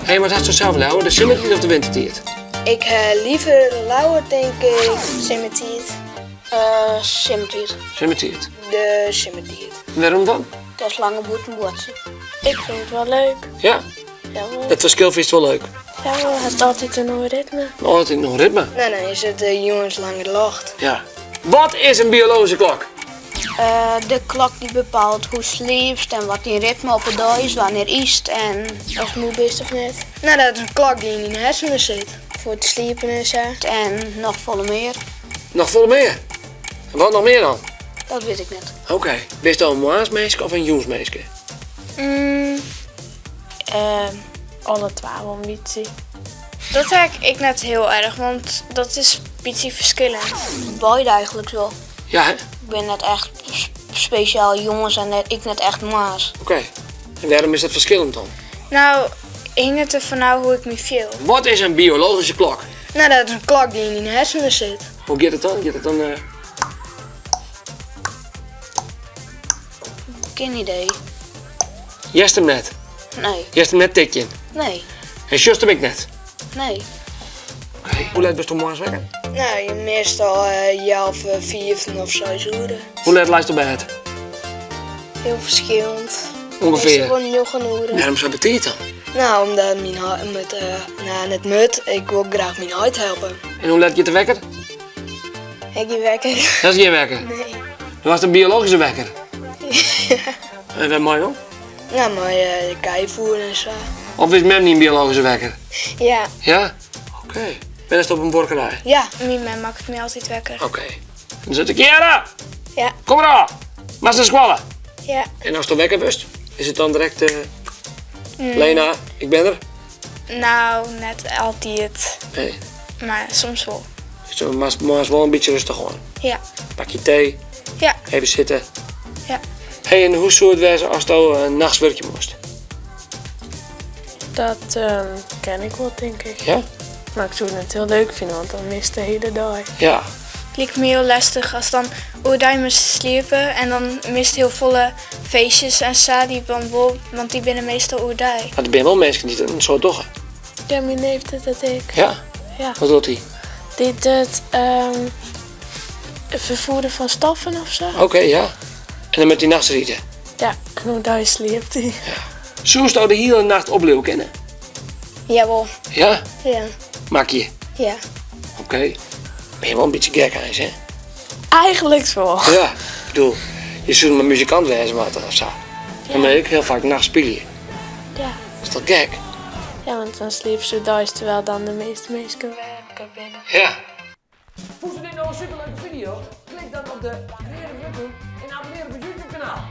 Hé, wat hasto sels leaver, de simmertiid of de wintertiid? Ik ha liever leaver tink ik simmertiid. Uh, simmertiid. Simmertiid? De simmertiid. Wêrom dan? Dat is langer bûten boartsje. Ik fyn it wol leuk. Ja? Jawol. It ferskil fynst wol leuk? Jawol, hast altyd in oar ritme. Altyd in oar ritme? Nee, dan is it jûns langer ljocht. Ja. Wat is in biologyske klok? De klok dy't bepaalt hoe'tst sliepst en wat dyn ritme op 'e dei is, wannear ytst en oftst moe bist of net. No, dat is in klok dy't yn dyn hersenen sit. Foar it sliepen en sa. En noch folle mear. Noch folle mear? En wat noch mear dan? Dat wit ik net. Oké. Bisto in moarnsminske of in jûnsminske? Alle twa wol in bytsje. Dat ha ik ek net hiel erch, want dat is in bytsje ferskillend. Beide eigenlik wol. Ja, hè? Ik bin net echt spesjaal jûns en ek net echt moarns. Oké. En wêrom is dat ferskillend dan? No, hinget der fanôf hoe ik my fiel. Wat is in biologyske klok? No, dat is in klok dy't yn dyn hersenen sit. Hoe giet it dan? Giet it dan? Gjin idee. Hearst him net? Nee. Hearst him net tikjen? Nee. En sjochst him ek net? Nee. Oké. Hoe let bisto moarns wekker? No, meastal healwei fiven of seis oere. Hoe let leist op bêd? Hiel ferskillend. Ungefear? Meastal wol njoggen oere. Wêrom sa betiid dan? No, omdat myn heit moat, no net moat, ik wol graach myn heit helpe. En hoe let giet de wekker? Ik gjin wekker. Dat is gjin wekker? Nee. Do hast in biologyske wekker? Ja. En wêrmei dan? No, mei de kij foere en sa. Of is mem dyn biologyske wekker? Ja. Ja? Oké. Wennest op in buorkerij? Ja. Myn mem makket my altyd wekker. Oké. Dan sit ik Jera! Ja. Kom mar ôf! Moatst nei skoalle? Ja. En ast wekker wurdst, is it dan direkt Lena, ik bin der? No, net altyd. Nee. Mar soms wol. Dus moatst moarns wol in bytsje rêstich oan? Ja. Bakje tee? Ja. Even sitte? Ja. Hey, en hoe soe it wêze asto nachts wurkje moast? Dat ken ik wol, tink ik. Ja? Mar ik soe it net hiel leuk fine, want dan mist de hiele dei. Ja. Liket my hiel lestich ast dan oerdei moatst sliepe en dan mist hiel folle feestjes en sa, dy dan wol, want dy binne meastal oerdei. Mar der binne wol minsken dy't dat sa dogge. Ja, myn neef docht dat ek. Ja? Ja. Wat docht hy? Dy docht ferfieren fan stoffen of sa. Oké, ja. En dan moat hy nachts ride? Ja, en oerdei sliept hy. Ja. Soesto de hiele nacht opbliuwe kinne? Jawol. Ja? Ja. Makje? Ja. Oké. Ben je wol in bytsje gek eins, hè? Eigenlik wol. Ja, ik bedoel, je soe mar muzikant wêze moatte of sa. Dan moat ik hiel faak nachts spylje. Ja. Is dat gek? Ja, want dan sliepe se deis terwijl dan de measte minsken wekker binne. Ja. Fûnst dit no in superleuke fideo? Klik dan op de reade button en abonnear op ús YouTube kanaal.